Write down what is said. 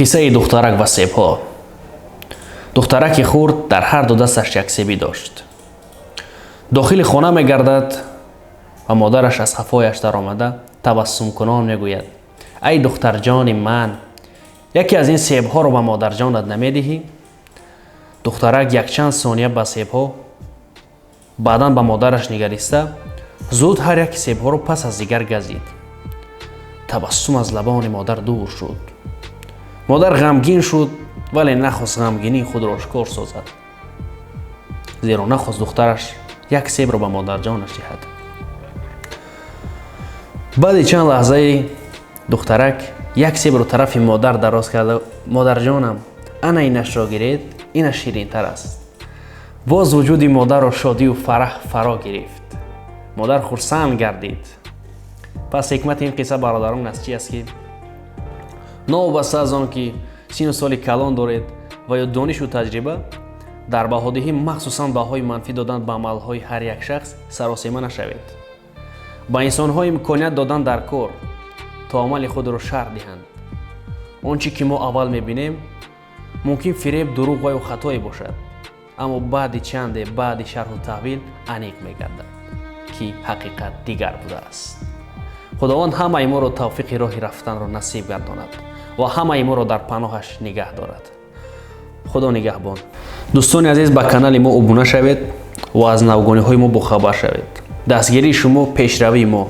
Қиссаи духтарак ва себҳо. Духтараки хурд дар ҳар ду дасташ як себӣ дошт. Дохили хона мегардад ва модараш аз қафояш даромада, табассумкунон мегӯяд: «Ай духтарҷони ман, яке аз ин себҳоро ба модарҷонат намедиҳӣ?» Духтарак якчанд сония ба себҳо, баъдан ба модараш нигариста, зуд ҳар яки себҳоро пас аз дигар газид. Табассум аз лабони модар дур шуд. Модар ғамгин шуд, вале нахост ғамгинии худро ошкор созад, зеро нахост духтараш як себро ба модарҷонаш диҳад. Баъди чанд лаҳзаи духтарак як себро тарафи модар дароз карда: «Модарҷонам, ана инашро гиред, инаш ширинтар аст». Боз вуҷуди модарро шодию фараҳ фаро гирифт. Модар хурсанд гардид. Пас ҳикмати ин қисса, бародарон, аз чи аст, ки новобаста аз он ки сину соли калон доред ва ё донишу таҷриба, дар баҳодиҳӣ, махсусан баҳои манфӣ додан ба амалҳои ҳар як шахс, саросема нашавед. Ба инсонҳо имконият додан дар кор, то амали худро шарҳ диҳанд. Он чӣ ки мо аввал мебинем, мумкин фиреб, дурӯғ ва ё хатое бошад, аммо баъди чанде, баъди шарҳу таҳвил, аниқ мегардад, ки ҳақиқат дигар будааст. Худованд ҳамаи моро тавфиқи роҳи рафтанро насиб гардонад ва ҳамаи моро дар паноҳаш нигаҳ дорад. Худо нигаҳбон. Дӯстони азиз, ба канали мо обуна шавед ва аз навгониҳои мо бохабар шавед. Дастгирии шумо пешравии мо.